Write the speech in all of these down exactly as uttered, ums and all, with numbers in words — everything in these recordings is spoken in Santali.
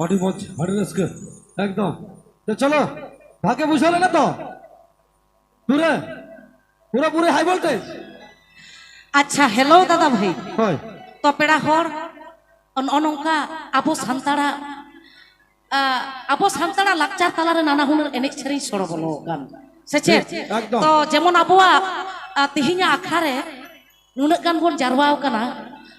ᱟᱹᱰᱤ ᱢᱚᱡᱽ, ᱟᱹᱰᱤ ᱨᱟᱹᱥᱠᱟᱹ᱾ ᱮᱠᱫᱚᱢ᱾ ᱛᱚ ᱪᱚᱞᱚ, ᱵᱷᱟᱜᱮ ᱵᱩᱡᱷᱟᱹᱣ ᱞᱮᱱᱟ ᱛᱚ? ᱯᱩᱨᱟᱹ, ᱯᱩᱨᱟᱹ ᱯᱩᱨᱟᱹ high voltage᱾ ᱟᱪᱪᱷᱟ, hello ᱫᱟᱫᱟ ᱵᱷᱟᱹᱭ᱾ ᱦᱳᱭ᱾ ᱛᱚ ᱯᱮᱲᱟ ᱦᱚᱲ, ᱱᱚᱜᱼᱚ ᱱᱚᱝᱠᱟ ᱟᱵᱚ ᱥᱟᱱᱛᱟᱲᱟᱜ, ᱟ, ᱟᱵᱚ ᱥᱟᱱᱛᱟᱲᱟᱜ ᱞᱟᱠᱪᱟᱨ ᱛᱟᱞᱟᱨᱮ ᱱᱟᱱᱟ ᱦᱩᱱᱟᱹᱨ ᱮᱱᱮᱡ ᱥᱮᱨᱮᱧ ᱥᱚᱲᱚ ᱵᱚᱞᱚ ᱟᱠᱟᱱ, ᱥᱮ ᱪᱮᱫ? ᱴᱷᱤᱠ, ᱮᱠᱫᱚᱢ᱾ ᱛᱚ ᱡᱮᱢᱚᱱ ᱟᱵᱚᱣᱟᱜ, ᱟ, ᱛᱮᱦᱮᱧᱟᱜ ᱟᱠᱷᱲᱟ ᱨᱮ ᱱᱩᱱᱟᱹᱜ ᱜᱟᱱ ᱵᱚᱱ ᱡᱟᱨᱣᱟ ᱟᱠᱟᱱᱟ,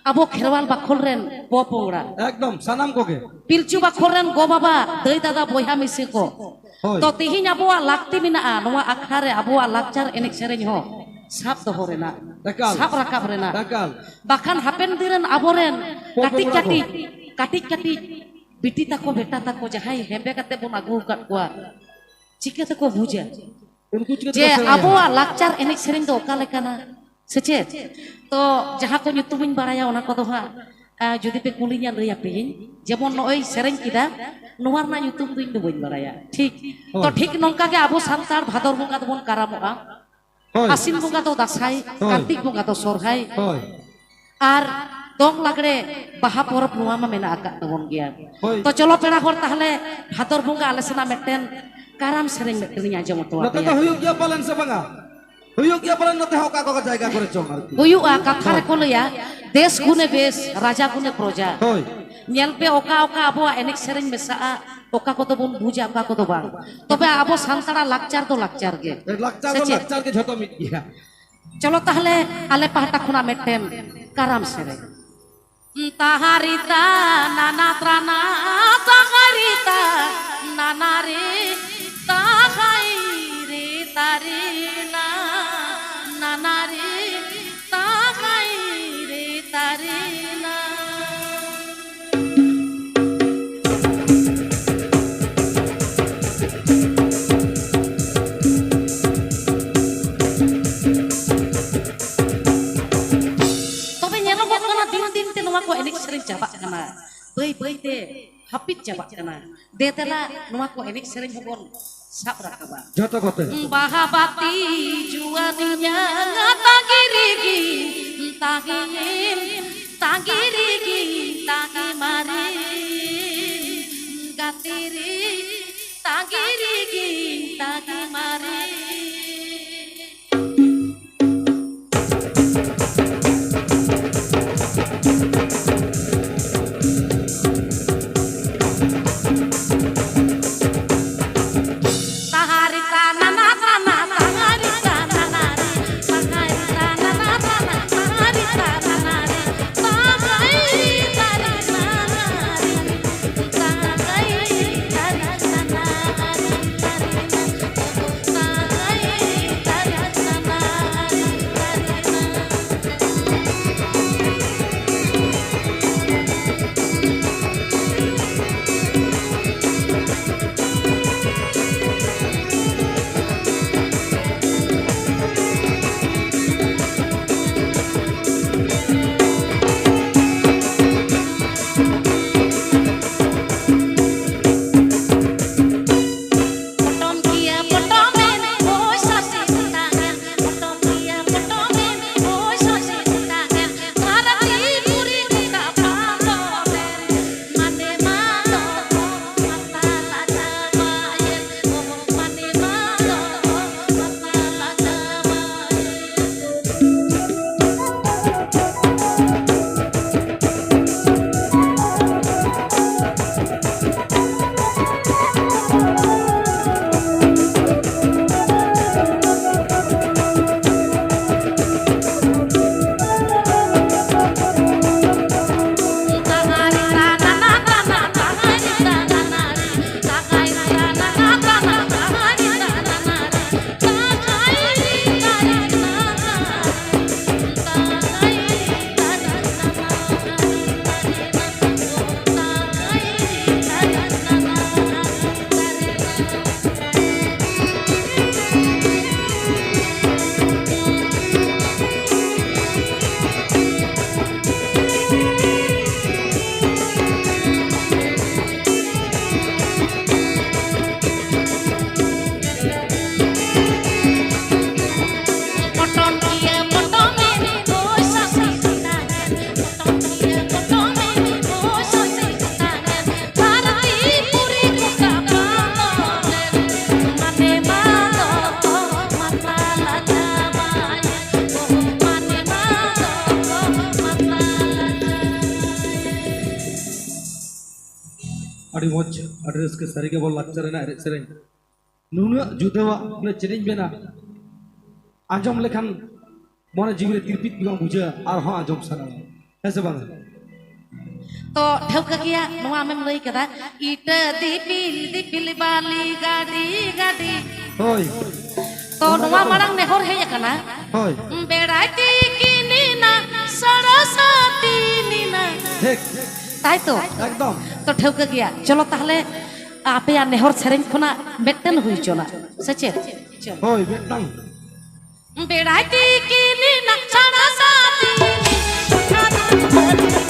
ᱟᱵᱚ ᱠᱷᱮᱨᱣᱟᱞ ᱵᱟᱠᱷᱳᱞ ᱨᱮᱱ ᱯᱚᱯᱚᱝᱲᱟ᱾ ᱮᱠᱫᱚᱢ, ᱥᱟᱱᱟᱢ ᱠᱚᱜᱮ᱾ ᱯᱤᱞᱪᱩ ᱵᱟᱠᱷᱳᱞ ᱨᱮᱱ ᱜᱚ ᱵᱟᱵᱟ, ᱫᱟᱹᱭ ᱫᱟᱫᱟ, ᱵᱚᱭᱦᱟ ᱢᱤᱥᱤ ᱠᱚ᱾ ᱦᱳᱭ᱾ ᱛᱚ ᱛᱮᱦᱮᱧ ᱟᱵᱚᱣᱟᱜ ᱞᱟᱹᱠᱛᱤ ᱢᱮᱱᱟᱜᱼᱟ ᱱᱚᱣᱟ ᱟᱠᱷᱲᱟ ᱨᱮ ᱟᱵᱚᱣᱟᱜ ᱞᱟᱠᱪᱟᱨ ᱮᱱᱮᱡ ᱥᱮᱨᱮᱧ ᱦᱚᱸ ᱥᱟᱵ ᱫᱚᱦᱚ ᱨᱮᱱᱟᱜ, ᱮᱠᱟᱞ᱾ ᱥᱟᱵ ᱨᱟᱠᱟᱵ ᱨᱮᱱᱟᱜ᱾ ᱮᱠᱟᱞ᱾ ᱵᱟᱠᱷᱟᱱ ᱦᱟᱯᱮᱱ ᱫᱤᱱ ᱨᱮᱱ ᱟᱵᱚᱨᱮᱱ ᱯᱚᱯᱚᱝᱲᱟ ᱠᱟᱹᱴᱤᱡ ᱠᱚ᱾ ᱠᱟᱹᱴᱤᱡ, ᱠᱟᱹᱴᱤᱡ ᱠᱟᱹᱴᱤᱡ ᱵᱤᱴᱤ ᱛᱟᱠᱚ, ᱵᱮᱴᱟ ᱛᱟᱠᱚ ᱡᱟᱦᱟᱸᱭ ᱦᱮᱸᱫᱮ ᱠᱟᱛᱮ ᱵᱚᱱ ᱟᱹᱜᱩ ᱟᱠᱟᱫ ᱠᱚᱣᱟ, ᱪᱤᱠᱟᱹ ᱛᱮᱠᱚ ᱵᱩᱡᱟ? ᱩᱱᱠᱩ ᱪᱤᱠᱟᱹ ᱛᱮᱠᱚ ᱡᱮ ᱥᱮᱬᱟᱭᱟ? ᱟᱵᱚᱣᱟᱜ ᱞᱟᱠᱪᱟᱨ ᱮᱱᱮᱡ ᱥᱮᱨᱮᱧ ᱫᱚ ᱚᱠᱟ ᱞᱮᱠᱟᱱᱟ, ᱥᱮ ᱪᱮᱫ? ᱛᱚ ᱡᱟᱦᱟᱸ ᱠᱚ ᱧᱩᱛᱩᱢᱤᱧ ᱵᱟᱲᱟᱭᱟ ᱚᱱᱟ ᱠᱚᱫᱚ ᱦᱟᱸᱜ, ᱟ, ᱡᱩᱫᱤ ᱯᱮ ᱠᱩᱞᱤᱧᱟ ᱞᱟᱹᱭ ᱟᱯᱮᱭᱟᱹᱧ᱾ ᱡᱮᱢᱚᱱ ᱱᱚᱜᱼᱚᱭ ᱥᱮᱨᱮᱧ ᱠᱮᱫᱟ, ᱱᱚᱣᱟ ᱨᱮᱱᱟᱜ ᱧᱩᱛᱩᱢ ᱫᱚ ᱤᱧ ᱫᱚ ᱵᱟᱹᱧ ᱵᱟᱲᱟᱭᱟ᱾ ᱴᱷᱤᱠ᱾ ᱛᱚ ᱦᱳᱭ᱾ ᱴᱷᱤᱠ ᱱᱚᱝᱠᱟ ᱜᱮ ᱟᱵᱚ ᱥᱟᱱᱛᱟᱲ ᱵᱷᱟᱫᱚᱨ ᱵᱚᱸᱜᱟ ᱫᱚᱵᱚᱱ ᱠᱟᱨᱟᱢᱚᱜᱼᱟ᱾ ᱦᱳᱭ᱾ ᱟᱥᱤᱱ ᱵᱚᱸᱜᱟ ᱫᱚ ᱫᱟᱸᱥᱟᱭ, ᱦᱳᱭ᱾ ᱠᱟᱨᱛᱤᱠ ᱵᱚᱸᱜᱟ ᱫᱚ ᱥᱚᱨᱦᱟᱭ᱾ ᱦᱳᱭ᱾ ᱟᱨ ᱫᱚᱝ ᱞᱟᱜᱽᱲᱮ ᱵᱟᱦᱟ ᱯᱚᱨᱚᱵᱽ ᱱᱚᱣᱟ ᱢᱟ ᱢᱮᱱᱟᱜ ᱟᱠᱟᱫ ᱛᱟᱵᱚᱱ ᱜᱮᱭᱟ᱾ ᱦᱳᱭ᱾ ᱛᱚ ᱪᱚᱞᱚ ᱯᱮᱲᱟ ᱦᱚᱲ ᱛᱟᱦᱞᱮ ᱵᱷᱟᱫᱚᱨ ᱵᱚᱸᱜᱟ ᱟᱞᱮ ᱥᱮᱱᱟᱜ ᱢᱤᱫᱴᱮᱱ ᱠᱟᱨᱟᱢ ᱥᱮᱨᱮᱧ ᱢᱤᱫᱴᱮᱱᱤᱧ ᱟᱸᱡᱚᱢ ᱦᱚᱴᱚ ᱱᱚᱛᱮ ᱟᱯᱮᱭᱟ᱾ ᱫᱚ ᱦᱩᱭᱩᱜ ᱜᱮᱭᱟ ᱯᱟᱞᱮᱱ ᱥᱮ ᱵᱟᱝᱟ? ᱦᱩᱭᱩᱜ ᱜᱮᱭᱟ ᱯᱟᱞᱮᱱ ᱱᱚᱛᱮ ᱦᱚᱸ ᱚᱠᱟ ᱠᱚ ᱡᱟᱭᱜᱟ ᱠᱚᱨᱮ ᱪᱚᱝ ᱟᱨᱠᱤ᱾ ᱦᱩᱭᱩᱜᱼᱟ, ᱠᱟᱛᱷᱟ ᱦᱳᱭ᱾ ᱨᱮᱠᱚ ᱞᱟᱹᱭᱟ, "ᱫᱮᱥ ᱜᱩᱱᱮ ᱵᱮᱥ, ᱨᱟᱡᱟ ᱜᱩᱱᱮ ᱯᱨᱚᱡᱟ᱾" ᱦᱳᱭ᱾ ᱧᱮᱞ ᱯᱮ ᱚᱠᱟ ᱚᱠᱟ ᱟᱵᱚᱣᱟᱜ ᱮᱱᱮᱡ ᱥᱮᱨᱮᱧ ᱢᱮᱥᱟᱜᱼᱟ, ᱚᱠᱟ ᱠᱚᱫᱚ ᱵᱚᱱ ᱵᱩᱡᱟ, ᱚᱠᱟ ᱠᱚᱫᱚ ᱵᱟᱝ᱾ ᱛᱚᱵᱮ ᱟᱵᱚ ᱥᱟᱱᱛᱟᱲᱟᱜ ᱞᱟᱠᱪᱟᱨ ᱫᱚ ᱞᱟᱠᱪᱟᱨ ᱜᱮ᱾ ᱞᱟᱠᱪᱟᱨ ᱥᱮ ᱫᱚ ᱪᱮᱫ? ᱞᱟᱠᱪᱟᱨ ᱜᱮ, ᱡᱷᱚᱛᱚ ᱢᱤᱫ ᱜᱮᱭᱟ᱾ ᱪᱚᱞᱚ ᱛᱟᱦᱞᱮ ᱟᱞᱮ ᱯᱟᱦᱴᱟ ᱠᱷᱚᱱᱟᱜ ᱢᱤᱫᱴᱮᱱ ᱠᱟᱨᱟᱢ ᱥᱮᱨᱮᱧ᱾ ᱛᱟᱦᱟᱨᱤ ᱛᱟ ᱱᱟᱱᱟ ᱛᱨᱟᱱᱟ, ᱛᱟᱦᱟᱨᱤ ᱛᱟ ᱱᱟᱱᱟ ᱨᱮ, ᱛᱟᱦᱟᱭ ᱨᱮ ᱛᱟᱨᱤ ᱱᱟ, ᱱᱟᱱᱟ ᱨᱮ, ᱛᱟᱦᱟᱭ ᱨᱮ ᱛᱟᱨᱤ ᱱᱟ᱾ ᱛᱚᱵᱮ ᱧᱮᱞᱚᱜᱚᱜ ᱠᱟᱱᱟ ᱫᱤᱱ ᱫᱤᱱ ᱛᱮ ᱱᱚᱣᱟ ᱠᱚ ᱮᱱᱮᱡ ᱥᱮᱨᱮᱧ ᱪᱟᱵᱟᱜ ᱠᱟᱱᱟ, ᱵᱟᱹᱭ ᱵᱟᱹᱭ ᱛᱮ ᱦᱟᱹᱯᱤᱫ ᱪᱟᱵᱟᱜ ᱠᱟᱱᱟ᱾ ᱫᱮ ᱫᱮᱞᱟ ᱱᱚᱣᱟ ᱠᱚ ᱮᱱᱮᱡ ᱥᱮᱨᱮᱧ ᱦᱚᱸᱵᱚᱱ ᱥᱟᱵ ᱨᱟᱠᱟᱵᱟ᱾ ᱡᱷᱚᱛᱚ ᱠᱚᱛᱮ᱾ ᱵᱟᱦᱟ ᱵᱟᱹᱛᱤ ᱡᱩᱣᱟᱹᱱᱤᱧᱟ ᱛᱟᱺᱜᱤ ᱨᱮᱜᱮ ᱛᱟᱺᱜᱤᱭᱮᱢ, ᱛᱟᱺᱜᱤ ᱨᱮᱜᱮ ᱛᱟᱺᱜᱤ ᱢᱟᱨᱮ᱾ ᱠᱤᱨᱤᱜᱤᱧ ᱛᱟᱜᱤ ᱢᱟᱨᱮ᱾ ᱟᱹᱰᱤ ᱢᱚᱡᱽ, ᱟᱹᱰᱤ ᱨᱟᱹᱥᱠᱟᱹ ᱥᱟᱹᱨᱤ ᱜᱮ ᱵᱚᱞ ᱞᱟᱠᱪᱟᱨ ᱨᱮᱱᱟᱜ ᱮᱱᱮᱡ ᱥᱮᱨᱮᱧ᱾ ᱱᱩᱱᱟᱹᱜ ᱡᱩᱫᱟᱹᱣᱟᱜ ᱪᱮᱫ ᱤᱧ ᱢᱮᱱᱟ, ᱟᱸᱡᱚᱢ ᱞᱮᱠᱷᱟᱱ ᱢᱚᱱᱮ ᱡᱤᱣᱤ ᱨᱮ ᱛᱤᱨᱯᱤᱫ ᱜᱮ ᱵᱟᱝ ᱵᱩᱡᱷᱟᱹᱜᱼᱟ, ᱟᱨᱦᱚᱸ ᱟᱸᱡᱚᱢ ᱥᱟᱱᱟᱣᱟ, ᱦᱮᱸ ᱥᱮ ᱵᱟᱝ? ᱛᱚ ᱴᱷᱟᱹᱣᱠᱟᱹ ᱜᱮᱭᱟ, ᱱᱚᱣᱟ ᱟᱢᱮᱢ ᱞᱟᱹᱭ ᱠᱟᱫᱟ, ᱤᱴᱟᱹ ᱫᱤᱯᱤᱞ ᱫᱤᱯᱤᱞ ᱵᱟᱞᱤ ᱜᱟᱹᱰᱤ ᱜᱟᱹᱰᱤ᱾ ᱦᱳᱭ᱾ ᱛᱚ ᱱᱚᱣᱟ ᱢᱟᱲᱟᱝ ᱱᱮᱦᱚᱨ ᱦᱮᱡ ᱟᱠᱟᱱᱟ, ᱦᱳᱭ᱾ ᱵᱮᱲᱟᱭ ᱛᱤᱠᱤᱱ ᱮᱱᱟ, ᱥᱟᱲᱟ ᱥᱟᱛᱤᱱ ᱮᱱᱟ᱾ ᱴᱷᱤᱠ᱾ ᱛᱟᱭ ᱛᱚ? ᱮᱠᱫᱚᱢ᱾ ᱛᱚ ᱴᱷᱟᱹᱣᱠᱟᱹ ᱜᱮᱭᱟ, ᱪᱚᱞᱚ ᱛᱟᱦᱞᱮ ᱟᱯᱮᱭᱟᱜ ᱱᱮᱦᱚᱨ ᱥᱮᱨᱮᱧ ᱠᱷᱚᱱᱟᱜ ᱢᱤᱫᱴᱮᱱ ᱦᱩᱭ ᱦᱚᱪᱚᱱᱟ, ᱥᱮ ᱪᱮᱫ? ᱪᱚᱞᱚ᱾ ᱦᱳᱭ, ᱢᱤᱫᱴᱟᱝ᱾ ᱵᱮᱲᱟᱭ ᱛᱤᱠᱤᱱ ᱮᱱᱟ, ᱥᱟᱲᱟ ᱥᱟᱛᱤᱱ ᱮᱱᱟ᱾